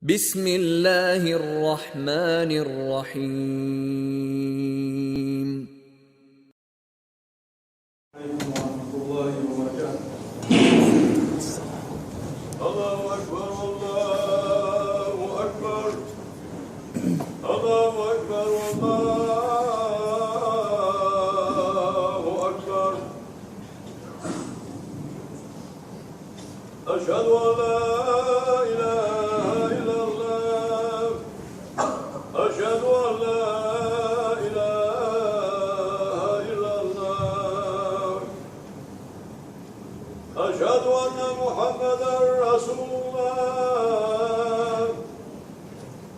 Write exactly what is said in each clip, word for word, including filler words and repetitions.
بسم الله الرحمن الرحيم. عليكم ورحمة الله وبركاته. الله أكبر، الله أكبر. الله أكبر، الله أكبر. أشهد أن لا إله إلا الله. أشهد أن لا إله إلا الله. أشهد أن محمدا رسول الله.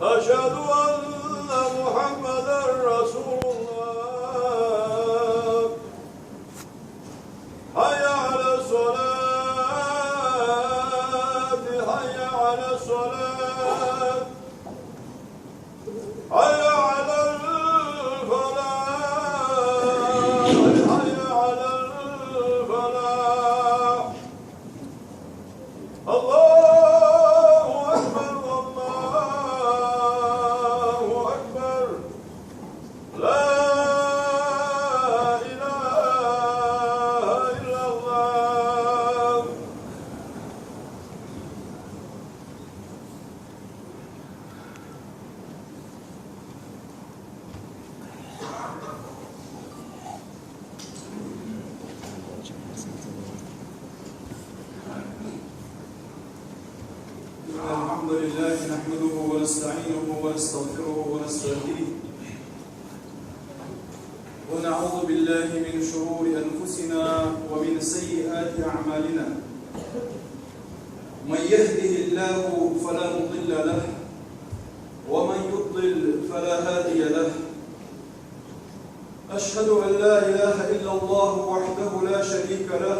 أشهد أن محمدا رسول الله. حي على الصلاة، حي على الصلاة. حي على الفلاح، حي على الفلاح. الله أكبر، الله أكبر. لا إله إلا الله. إن الحمد لله نحمده ونستعينه ونستغفره ونستهديه، ونعوذ بالله من شرور أنفسنا ومن سيئات أعمالنا. من يهده الله فلا مضل له، ومن يضلل فلا هادي له. أشهد أن لا إله إلا الله وحده لا شريك له،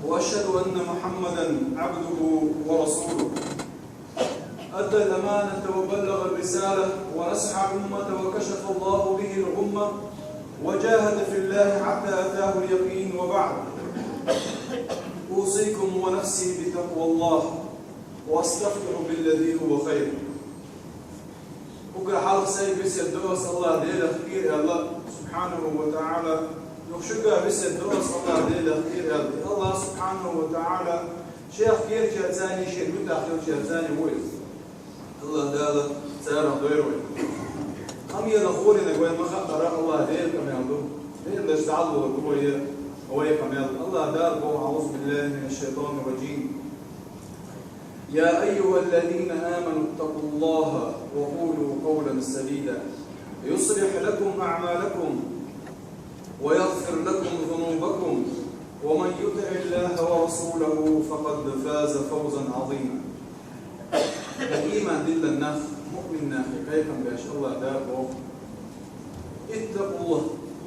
وأشهد أن محمدا عبده ورسوله. أدى الأمانة وبلغ الرسالة ونصح الأمة وكشف الله به الغمة وجاهد في الله حتى أتاه اليقين، وبعد. أوصيكم ونفسي بتقوى الله وأستفتح بالذي هو خير. Уггар хьалха сай беседа ду ас АллахӀ Делах кхера аьлла, субхьанаху ва таӀала, юха шуьга беседа ду ас АллахӀ Делах кхера аьлла. АллахӀ субхьанаху ва таӀала Шех кхерачаьрца а, Шен муьтӀахь хилчаьрца а ву иза. АллахӀ Дала царах дойла вай. Къамелах гӀоланиг вайна ма хаъара, АллахӀ Делан къамел ду. Делан дашца дӀалур ду вай, вай къамел. АллахӀ Дала боху: أعوذ بالله من الشيطان الرجيم. يا أيها الذين آمنوا اتقوا الله وقولوا قولا سديدا يصلح لكم أعمالكم ويغفر لكم ذنوبكم ومن يطع الله ورسوله فقد فاز فوزا عظيما. Эй, иман диллина нах, муъмин нах, кхайкхам беш АллахӀ Дала боху: اتقوا الله,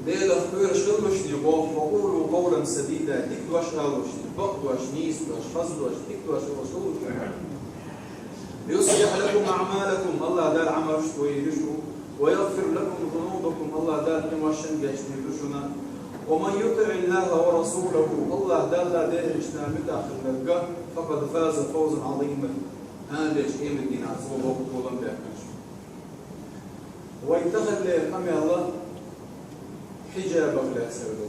Делах кхоьруш хилалаш шуна боху, وقولوا قولا سديدا, дика дош алалаш шуна, бакъ дош, нийса дош, хаза дош, дика дош алалаш хилалаш шуна. يصلح لكم أعمالكم, АллахӀ Дала Ӏамалш тӀе йийр ю шун, ويغفر لكم ذنوبكم, АллахӀ Дала къиношна гечдийр ду шуна. ومن يطع الله ورسوله, АллахӀ Далла, Делан элчанна муьтӀахь хилларг, فقد فاز فوزا عظيما, хӀара дечу къематдийнахь цо боккха толам баьккхина шу. Вай таханлера къамел хьиджабах лаьцна ду,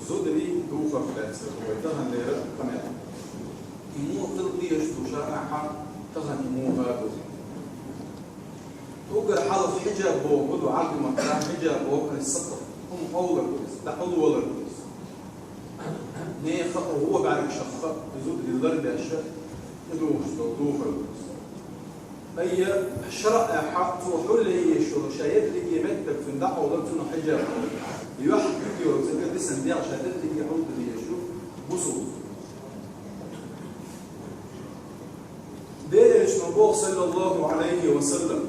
зударий духарх лаьцна ду вай таханлера къамел. И муха хила дезаш ду шарӀехь, тахана и муха а ду. Уггар хьалха хьиджаб бохург ду, Ӏарбийн маттахь хьиджаб бохург сатр, хӀума къовлар ду иза, дӀакъовлар ду иза. Нехан а, вон бӀаьргашах а, зударий ларбеш а, и духуш долу духар ду иза. Ай, шарӀехь цо хьулъян езаш йолу ша ерриге меттиг цуьнан дӀакъовлар, цунах хьиджаб. Юьхь куьг йолу цигара дисина дегӀ ша ерриге хьулъян езаш ю бусулба. Делан элчано боху, саллаллаху Ӏалайхи ва саллам: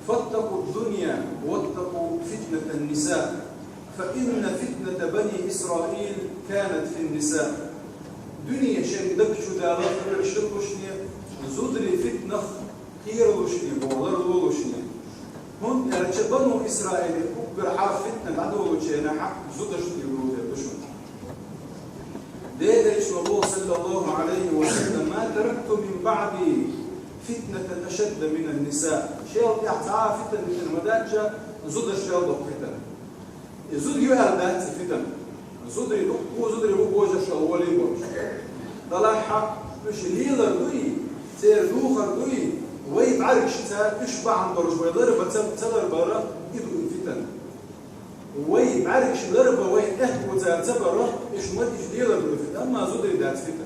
فاتقوا الدنيا واتقوا فتنة النساء، فإن فتنة بني إسرائيل كانت في النساء. Дуьне шайн даг чу далар хьоьжуш хилалаш шуна, зударийн фитнах кхералаш шуна, боху, ларлолаш шуна. ХӀунда аьлча бану Исраилера уггар хьалха фитна дӀадолучу хенахь зудаш тӀе лур ду шуна. Делан элчано боху, саллаллаху Ӏалайхи ва саллам: ما تركت من بعدي فتنة من النساء. Шел тӀехь цхьа а фитна дитина ма дац, зударшал доккха фитна. И зуда ю аьлла дац и фитна. Зударий дуккха, зударий бу божаршал волий болуш. Делахь а уьш лелар дуй, церан духар дуй, вай бӀаьргашца уьш бахьана долуш вай ларба ца, ца ларбар, и ду и фитна. Вай бӀаьргаш ларба вай тӀехь кхузара ца бар, уьш ма дича лелар ду фитна, амма зударий дац фитна.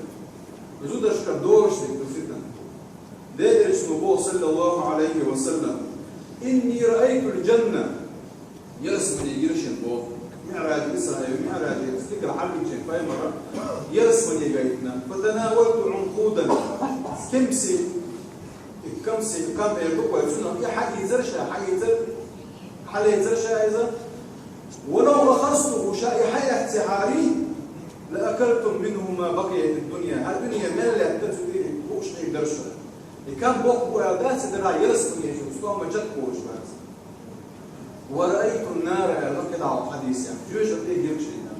Зударшкара долуш дерг ду фитна. Делан Элчано боху, саллаллаху Ӏалайхи ва саллам: «إني رأيت الجنة». Ялсамане гира шена боху. МиӀраж, Исраил, МиӀраж, стигал хьалличийн пайхамара ялсамане гайтина. «فتناولت عنقودا». Кемси, и кемси, кам эр бу вай, цунах и хьаийцар ша, хьаийцар, хьалийцар ша иза. «ولو أخذته», ша и хьаэццехьарий, «لأكلتم منه ما بقي في الدنيا». ХӀара дуьне мел лаьтта цу тӀе хууш хьийр дара шуна. И кам боккха бу аьлла дац, и дара ялсамане чу, стомма чекхболуш бац. «ورأيت النار», аьлла кхидӀа хьадисехь, жоьжахати тӀе гира шена.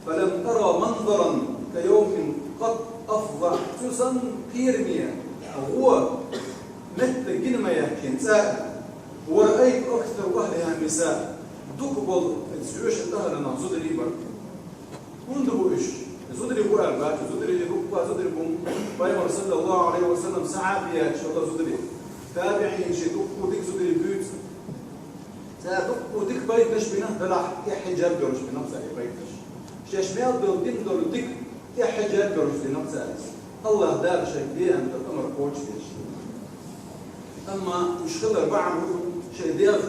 «فلم أر منظرا كيوم قط أفظع». Цу санна кхераме гӀо меттиг гина ма яьхкина цӀа. «ورأيت أكثر أهلها نساء». Дукха болу иза жоьжахати тӀехь нах зударий бара. ХӀунда бу уьш? Зударий бу аьлла бац, зударий дуккха, зударий бу. Пайхамар, саллаллаху Ӏалайхи ва саллам, сахьабият шалла зударий. ТабиӀинаш дуккха дика зударий буьйцу. Цара дуккха дика пайданаш бина, делахь тӀехь хьиджаб йолуш бина цара и пайданаш. Шаьш мел долу дина долу дика тӀехь хьиджаб йолуш дина цара. АллахӀ Дала шайн деанта амар кхочушдеш. Амма уьш хилар бахьана ву шайн дегӀ,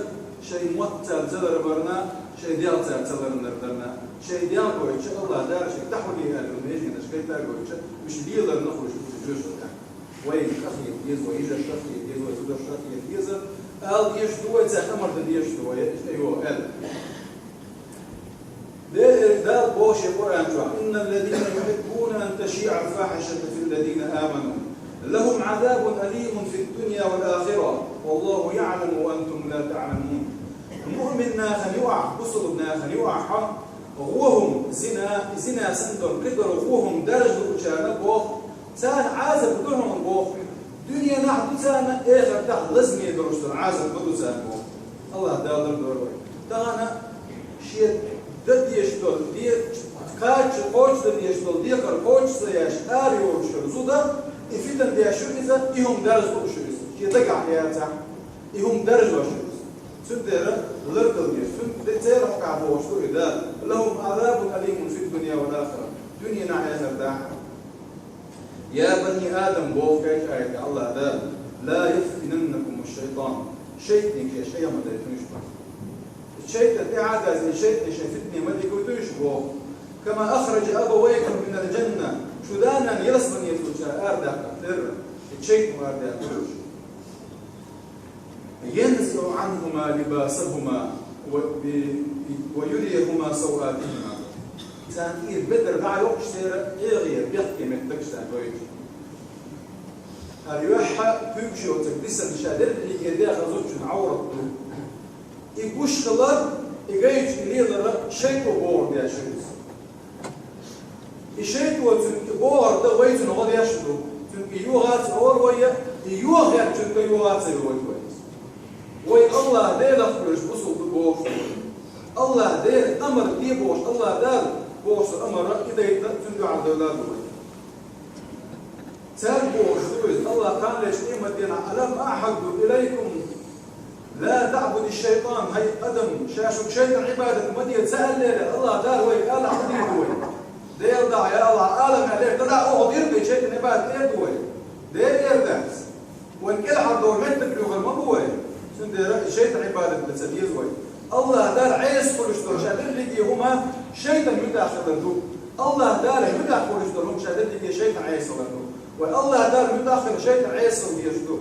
шайн мотт цара ца ларбарна, шайн дегӀ цара ца ларнардарна, шайн дегӀ гойтуш, АллахӀ Дала шайн тахьули аьлла меженаш кхайта гойтуш, уьш леларна хуьлуш бу жоьжахати тӀехь. Вай къахета деза, вай йижарш къахета деза, вай зударш къахета деза, ала дезаш ду вай, цаьрга амар дан дезаш ду вай, иштта йо аьлла. Дера Дала боху шен Къуръан чохь: «إن الذين يحبون أن تشيع الفاحشة في الذين آمنوا لهم عذاب أليم في الدنيا والآخرة والله يعلم وأنتم لا تعلمون». Муъмин нахана юкъахь, бусалба нахана юкъахь гӀо хӀума, зина, зина санна долу кхидолу гӀо хӀума даржа луучарна боху, царна Ӏазап ду хьуна боху. Дуьненахь ду царна, эхартахь лазаме долуш долу Ӏазап ма ду царна боху. АллахӀ Дала лардойла вай. Тахана шен дан дезаш долу де-, кхача кхочушдан дезаш долу декхар кхочуш ца еш, ара йолуш йолу зуда, и фитна деш ю иза, и хӀума даржа лууш ю иза. Шен дагахь яцахь, и хӀума даржош ю иза. Цундела лардала деза. Цундела церан хьокъехь бохуш ду и Дала: «لهم عذاب أليم في الدنيا والآخرة». Дуьненахь, эхартахь. «يا بني آدم», боху кхечу аятехь АллахӀ Дала, «لا يفتننكم الشيطان». Шайтане шаьш хьехам ма дайтинаш боху. Шайтан тӀаьхьа а даьлла, шайтане шайн фитне ма дигайтинаш боху. «كما أخرج أبويكم من الجنة». Шу да-нана ялсаманера цара арадаьккхина терра, шайтано арадаьккхина уьш. «ينزع عنهما لباسهما و-، ب-، ويريهما سوآتهما». Царна тӀера бедар дӀа а йоккхуш, церан эгӀе бехке меттигаш царна гойтуш. ХӀара юьхь куьйгаш йоцург дисина ша дерриге дегӀ а зудчун Ӏоврат ду. И гуш хилар, и гайташ, и лелар шайтано бохург деш ю иза. И шайтано цуьнан и бохург дан вай цунна гӀо деш ду. Цуьнга и йохаца ор вай, и йохаьрчуьнга йохаца йойла вай. Вай АллахӀ Делах кхоьруш бусалба ду бохуш ду. АллахӀ Делан амар де бохуш, АллахӀ Дала бохуш ду амар, и дайта цуьнан дуьхьал девлла ду вай. Цаьрга бохуш ду иза, АллахӀ кхана лечу къематдийнахь: «ألم أعهد إليكم لا تعبدوا الشيطان». ХӀай адам, ша шуьга шайтӀан Ӏибадат ма де ца аьллера, АллахӀ Дала вайга ала хьан дийр ду вай? Дела дагахь, я АллахӀ, ала аьллера, тӀаккха оха дийр ду, шайтӀан Ӏибадат эр ду вай? Дера эр дац. Вайн кӀелхьардолу меттиг лоьхур ма бу вай. Цундела и шайтӀан Ӏибадат дан ца деза вай. АллахӀ Дала Ӏеса хуьлуш долу ша дерриге хӀума шайтӀан муьтӀахь хилар ду. АллахӀ Дала муьтӀахь хуьлуш долу хӀума ша дерриге шайтӀан Ӏеса хилар ду. Вай АллахӀ Дала муьтӀахь хила шайтӀан Ӏеса хила дезаш ду.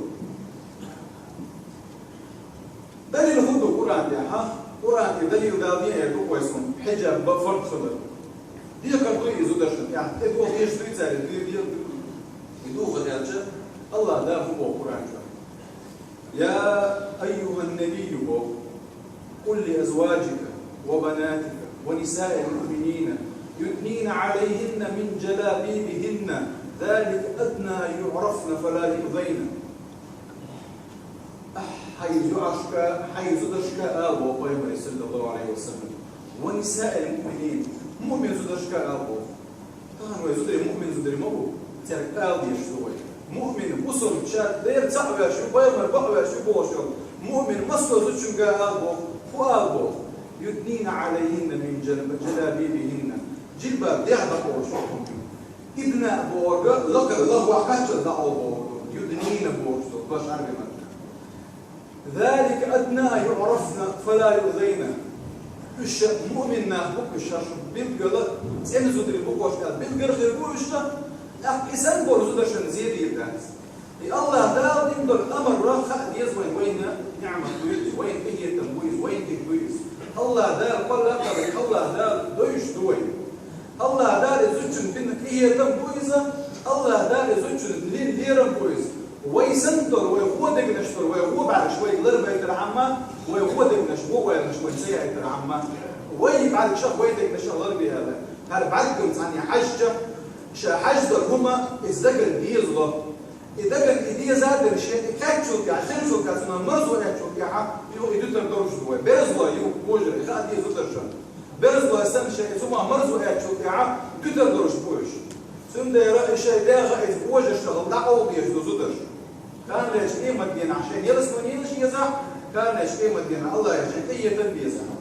Далил хӀун ду Къуръан тӀехь, а? Къуръан тӀе далил Дала ден эр ду вай суна, хьиджаб бан фарз хилар. Декхар дуй иза зударшна тӀехь, тӀе догӀу дезаш дуй цара, дуй, дуй, дуй. И духар аьлча, АллахӀ Дала хӀун боху Къуръан чохь? «يا أيها النبي», боху, «قل لأزواجك وبناتك ونساء المؤمنين يدنين عليهن من جلابيبهن ذلك أدنى أن يعرفن فلا يؤذين». йоӀашка, хьай зудашка ала боху пайхамаре, саллаллаху Ӏалайхи ва саллам. Ва нисаил муъминин, муъмин зудашка ала боху. Тахана вай зударий муъмин зударий ма бу, цаьрга ала дезаш ду вай. Муъмин, бусалба, ша Дела цхьаъ веш ю, пайхамар бакъ веш ю бохуш йолу муъмин массо а зудчуьнга ала боху, хӀун ала боху? Юднина Ӏалайхинна мин джал-, джалабибихинна. Жилбаб дегӀ дӀакъовлуш боху. Идна бохург лакхара, лахвахь кхаччалц дӀакъовла бохург ду. Юднина бохург ду, дош Ӏарбий маттахь. Залика адна ан юӀрафна фала юъзайна. Уьш муъмин нах бу, уьш шаьш билггала цӀена зударий бу бохуш аьлла, билггала хир бу уьш, тӀаккха и санна болу зударшна зе дийр дац. И АллахӀ Дала дина долу амар хаа деза вайна, вайна ниӀмат ду иза, вайна къинхетам бу иза, вайна дика ду иза. АллахӀ Дала, кхолла а кхолла, АллахӀ Дала дойуш ду вайна. АллахӀ Дала и зудчунна дина къинхетам бу иза, АллахӀ Дала и зудчунна дина лерам бу иза. Вай санна долу, вай гӀо дегнаш долу, вай гӀо бӀаьргаш вайга ларбайтархьама, вай гӀо дегнаш, гӀо ойланаш вайна ца яйтархьама, вай бӀаьргашах, вай дегнашах ларбе аьлла. ХӀара бӀаьргам цхьаьна хьаьжча, ша хьаьждолу хӀума иза дагана дезало. И дагана и деза а дерш, и кхаьччул тӀаьхьа, хиллачул тӀаьхьа, цунах марзо эцначул тӀаьхьа, юха и дуьтур долуш ду вай. Берзалой ю, божарий, хаа деза зударшна. Берзалой санна шайн цунах марзо эцначул тӀаьхьа дуьтур долуш бу уьш. Цундела и шайн дегӀ иза божаршна дӀакъовла дезаш ду зударша. Кхана лечу къематдийнахь шайна ялсамани йилла езахь, кхана лечу къематдийнахь АллахӀе шайна къинхетам безахь.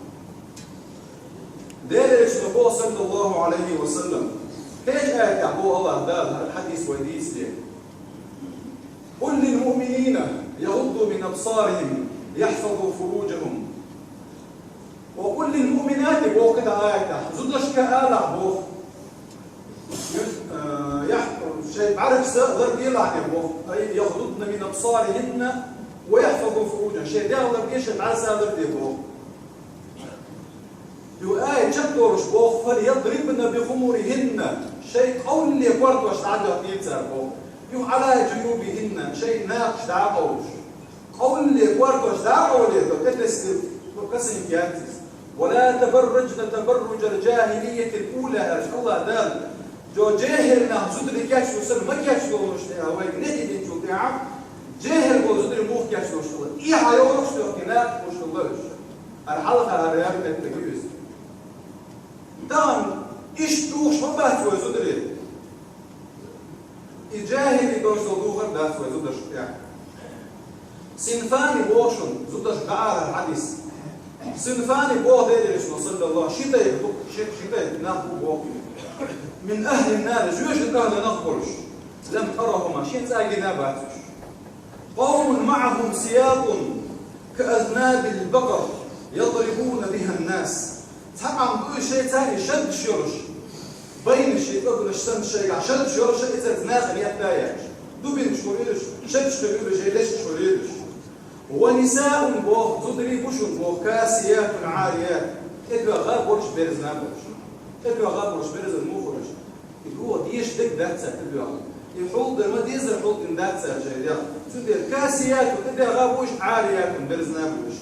Делан Элчано боху, саллаллаху Ӏалайхи ва саллам, кхечу аятехь боху АллахӀ Дала, хӀара хьадис вай дийцаре. Къул лил муъминина ягӀудду мин абсарихим, яхьфазу фуружахум. Ва къул лил муъминати, боху кхидӀа аятехь, зудашка алахь боху. Ю-, а, яхь-, шайн бӀаьргашца ларделахь боху. Ай, яхьфазна мин абсарихинна ва яхьфазу фуружахунна. Шайн дегӀ ларде, шайн бӀаьргашца ларде боху. Ю ай чекхдолуш боху, фальядрибна бихумурихинна, шайн къовлале кортош дӀадоьхкийла цара боху. Ю Ӏала джуюбихинна, шайн накхаш дӀакъовлуш. Къовлале кортош дӀакъовле, тӀе тесна касаниг яц иза. Ва ла табарраджна табарруджал джахилиятил ула, аьлча АллахӀ Дала, жо жехӀил нах зударий кечдо санна ма кечдолуш тӀе, а вайга нехӀидинчул тӀаьхьа, жехӀил болу зударий муха кечдолуш хила. И хьайолуш тохкина лаьтташ хила уьш. ХӀара хьалха хӀара яра меттиг ю иза. Тахана иштта духуш ма бац вай зударий. И жахӀили долуш долу духар дац вай зударшна тӀехь. Синфани боху шуна, зударшка дӀаала хьадис. Синфани боху Делан Элчано, саллаллаху, ши тайпа ду, ши, ши тайпа нах бу боху. Мин ахӀлин нар, жоьжахатин нах болуш. Лам тарахума, шена цкъа а гина бац уьш. Къавмун маӀахум сиятун каазнабил бакъар ядрибуна бихан нас. Цхьа къам ду шайца и шаддаш йолуш, байнаш, и кӀогнаш санна шайгахь шаддаш йолуш, и цаьрца наха метта яьлча. Дубинаш хуьлуьйтуш, шаддаш хуьлуьйтуш, и лешаш хуьлуьйтуш. Ва нисаун боху, зударий бу шуна боху, касиятун Ӏарият, тӀедоьгӀа болуш, берзна болуш. ТӀедоьгӀа болуш, берзна муха хуьлуш? И догӀа дезаш дерг дац цара тӀедоьгӀна. И хьулдар ма дезара хьулдина дац цара шайн дегӀ. Цундела касиятун тӀедоьгӀа бу уьш, Ӏариятун берзна бу уьш.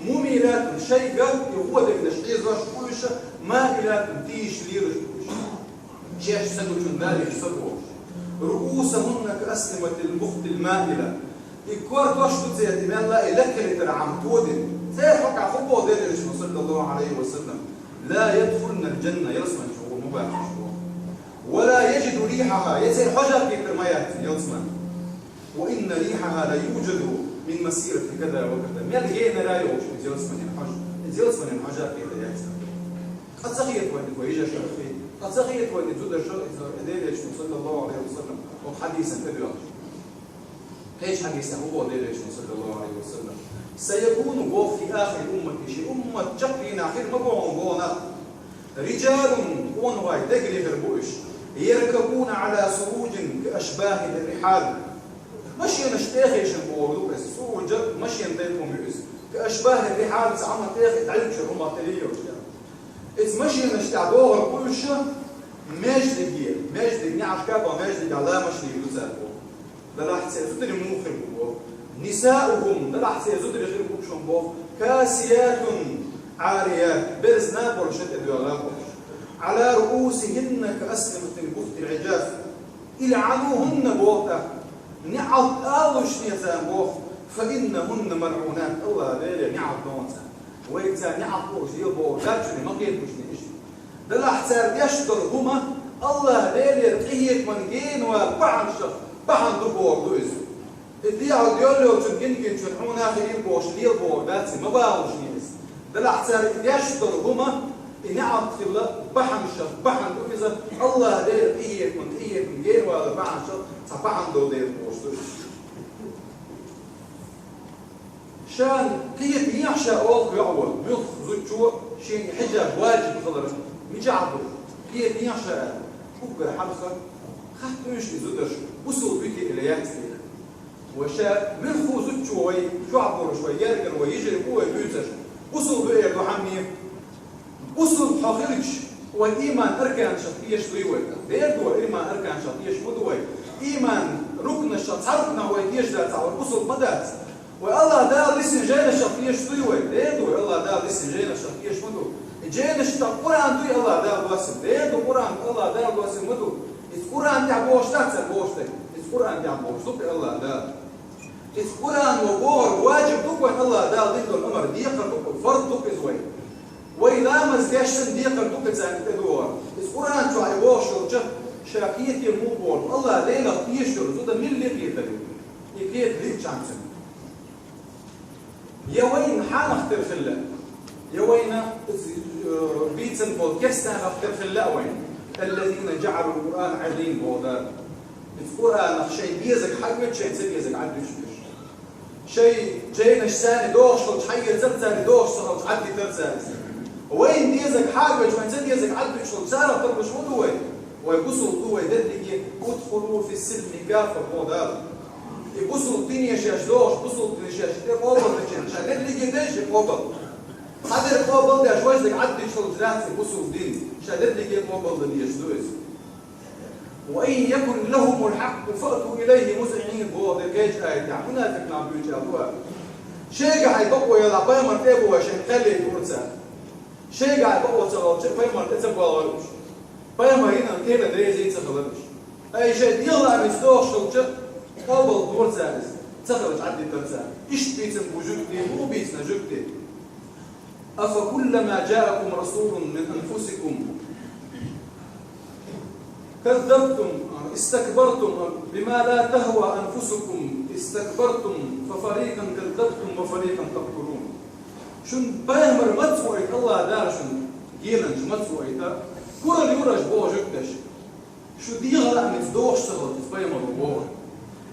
Мумилятун шайга и гӀо дегнаш хьийзош бу уьш, маилятун тийша лелаш бу уьш. Шаьш ца гучун далийша ца бохуш. Руусахунна кааслиматил бухтил маила. И кортош ду церан, и мелла и лекхилитар Ӏам тодина. Церан хьокъехь хӀун боху Делан Элчано, саллаллаху Ӏалайхи ва саллам? Ла ядхулнал джанна, ялсамани чу гӀур ма бац уьш боху. Ва ла яджиду рихьаха, я церан хьожа кхетар ма яц ялсамани. Ва инна рихьаха ла юджаду мин масирати каза ва каза. Мел генара йолуш иза ялсаманин хьожа, иза ялсаманин хьожа кхетар яц. Ткъа ца хета вайна, вай йижарша а хета. Ткъа ца хета вайна, зударша а, иза Делан Элчано, саллаллаху Ӏалайхи ва саллам, оцу хьадисан тӀедоьгӀча. Кхечу хьадисехь боху Делан Элчано, саллаллаху Ӏалайхи ва саллам: «Саякуну боху фи ахири уммати», шен уммат чаккхенахь хир ма бу хьуна боху нах. «Риджалун», къонахой, дегали хир бу уьш, «яркабуна Ӏала суружин ка ашбахир рихьал». Машенаш тӀехешан боху ду иза. Суруджа машен тайпа хӀума ю иза. «Ка ашбахир рихьал», цхьа хӀума тӀехи дӀаюккуш хӀума хилийла уьш. Иза машенаш тӀехь догӀург бу уьш, маьждиге, маьждиг, неӀарш кхаба маьждигехь ламаш лийр ду цара боху. Делахь церан зударий муха хир бу боху? «Нисаухум», делахь церан зударий хир бу шуна боху, «касиятун Ӏарият», берзна болуш, тӀедоьгӀа болуш. «Ӏала руусихинна ка аслиматил бухтил Ӏиджаф». «Илъанухунна», боху тӀаккха. НеӀалт алалуш царна боху. فإنهن ملعونات, АллахӀ Делера неӀалт да царна. Вайга царна неӀалт луш лелабу бохург дац шуна, ма кхеталаш иштта. Делахь цара деш долу хӀума АллахӀ Делера къинхетаман гена вала бахьанашах бахьана ду бохург ду иза. И дехьал йолчун гингинчун хьуна хилийла бохуш лелабу бохург дац, ма балалаш иза. Делахь цара и деш долу хӀума, и неӀалт хила бахьанашах бахьана ду иза, АллахӀ Делера къинхетаман, къинхетаман гена вала бахьанашах цхьа бахьана долу дела бохуш ду иза. Ша кхетахь ша олу йоӀ ву, муьлхха зудчо шена хьиджаб важиб хилар мичахь ду? Кхетахь ша аьлла, уггар хьалха хаттийша и зударша, бусулба ву те или яц те. Вай ша муьлхха зудчо вай чохь болуш, вай гергара, вай йижарий бу вай буьйцурш, бусулба ву эр ду хьан ме? Бусулба хьо хилча, вай ийман арканашах тешаш дуй вай? Дера ду вай, ийман арканашах тешаш ма ду вай. Ийман рукнашах цхьа рукнах вай тешаш дац, вай бусулба ма дац. Вай АллахӀ Дала дисина жайнашах тешаш дуй вай? Дера ду вай, АллахӀ Дала дисина жайнашах тешаш ма ду. И жайнаш тӀа Къуръан дуй АллахӀ Дала доссийна? Дера ду, Къуръан АллахӀ Дала доссийна ма ду. Иза Къуръан тӀехь бохуш дац цара бохуш дерг? Иза Къуръан тӀехь бохуш ду-кх АллахӀ Дала. Иза Къуръано бохург важиб ду-кх вайна, АллахӀ Дала дина долу амар декхар ду-кх, фарз ду-кх иза вайна. Вай ламаз деш санна декхар ду-кх царна тӀедогӀар. Иза Къуръан чохь и бохуш йолча, ша кхетий муха боху, АллахӀ Делах тешаш йолу зуда милла а кхетар ю. И кхетар ю чамцин. Я вайна хьанах тера хилла, я вайна, э, бийцан болу кестнахах тера хилла а вайна. الذين جعلوا القرآن عضين боху Дала. Иза Къуръанах шайн дезаг хьаоьцу, шайн ца дезаг Ӏаддуьтуш берш. Шайн жайнаш царна догӀуш хилча хьаэцар, царна догӀуш ца хилча Ӏаддитар цара иза. Вайна дезаг хьаоьцу, вайна ца дезаг Ӏаддуьтуш хилча царах тарлуш ма ду вай. Вай бусулба ду вай дерриге, ادخلوا في السلم كافة боху Дала. И бусулба дине шаьш догӀуш, бусулба дине шаьш тӀе къобалдечарна, ша дерриге дайша къобал. Цхьадерг къобалдеш, важа дерг Ӏаддуьтуш хилча дац и бусулба дин, ша дерриге къобалдан дезаш ду иза. وإن يكن لهم الحق فأتوا إليه مذعنين боху дерг кхечу аятехь, мунафикъ нах буьйцу аьлла ду. Шайгахь бакъо ялахь пайхамар тӀе а бохуш, шайн кхел а лур цара. Шайгахь бакъо ца хилча, пайхамар тӀе ца боллуш. Пайхамар йина кхел а дезий ца хиларш. Ай шайн дегӀан лаамца догӀуш хилча, къобалдора цара иза, ца хилча Ӏаддитара цара. Иштта бийцина бу жуьгтий, муха бийцина жуьгтий? أفكلما جاءكم رسول من أنفسكم كذبتم، استكبرتم، بما لا تهوى أنفسكم استكبرتم ففريقا كذبتم وفريقا تقتلون. Шуна пайхамар маца вайта, АллахӀ Дала шуна генанча маца вайта, куралла юр аша боху жуьгташа. Шу дегӀан лаамца догӀуш ца хилча, иза пайхамар ву боху.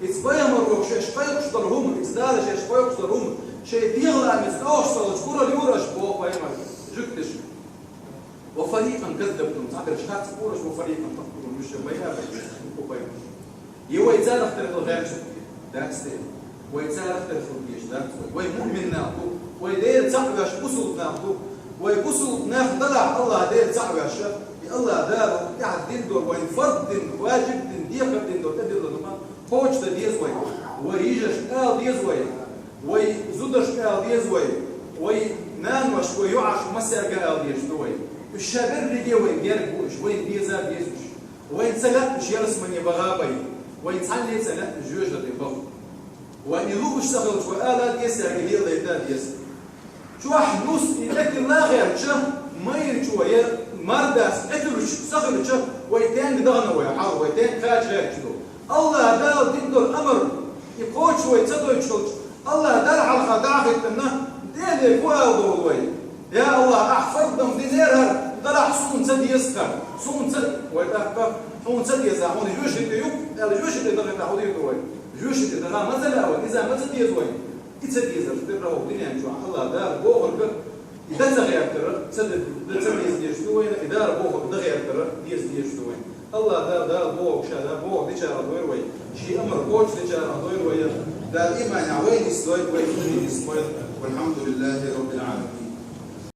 Иза пайхамар ву шаьш кхайкхуш долу хӀума, иза Дала шаьш кхайкхуш долу хӀума, шайн дегӀан лаамца догӀуш ца хилча, куралла юр аша боху пайхамар жуьгташа. وفريقا كذبتم, цхьаберш хац кхуьуш, وفريقا تقتلون, уьш шайн байа а баьлла, кху пайхамар. И вай царах тера хила гӀерташ дац те? Вай царах тера хила дезаш дац вай. Вай муъмин нах ду, вай Дела цхьаъ веш бусулба нах ду. Вай бусулба нах далахь АллахӀ Дела цхьаъ веш, и АллахӀ Дала тӀаьхьа дина долу, вайн фард дина, важиб дина, декхар дина долу тӀедиллина ма кхочушдан деза вай. Вай йижаршка ала деза вай. Вай зударшка ала деза вай. Вай наношка, вай йоӀашка, массаьрга ала дезаш ду вай. Уьш ша берриге вайн герга бу уьш, вайна деза а деза уьш. Вайна ца лаьа уьш ялсамане баха а бай, вайна цхьанне а ца лаьа уьш жоьжахате баха. Вайна и лууш ца хилча, вай ала а деза, цаьрга леладайта а деза. Чохь нус и тӀекилла а гӀертача, майрачо я мардас тӀетуьллуш ца хилча, вай тенга дахана вай хьал, вай тенга кхача гӀерташ ду. АллахӀ Дала дина долу амар, и кхочуш вай ца дойтуш хилча, АллахӀ Дала хьалха дӀа а хӀиттина, Деле гу ала долу вай. Я АллахӀ, ахь фардам динера хӀара, далахь суна ца деза хӀара, суна ца, вай тӀаккха, хьуна ца деза, хьуна жоьжахате ю-кх аьлла, жоьжахате дахийтахь хӀун дийр ду вай? Жоьжахате даха ма ца лаьа вай, иза ма ца деза вайна. И ца дезарш дерриг хӀокху дуьнен чохь АллахӀ Дала бохург, и дан ца гӀертара, ца де-, дан ца деза дезаш ду вайна, и Дала бохург дан гӀертара, деза дезаш ду вайна. АллахӀ Дала, Дала бохург ша, Дала бохург дечарах дойла вай. Шен амар кхочушдечарах дойла вай. Дала иманехь вай нисдойла, вай муъмин нисдойла. والحمد لله رب العالمين.